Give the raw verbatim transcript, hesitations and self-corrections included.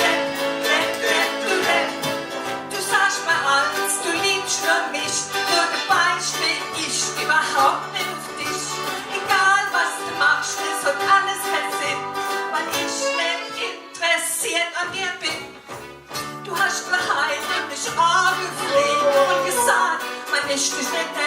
Rap, Rap, Rap, du Rap. Du sagst mir alles, du liebst nur mich, nur dabei steh ich überhaupt nicht auf dich. Egal was du machst, es hat alles keinen Sinn, weil ich nicht interessiert an dir bin. Du hast geheilt und mich angefleht und gesagt, wenn ich dich nicht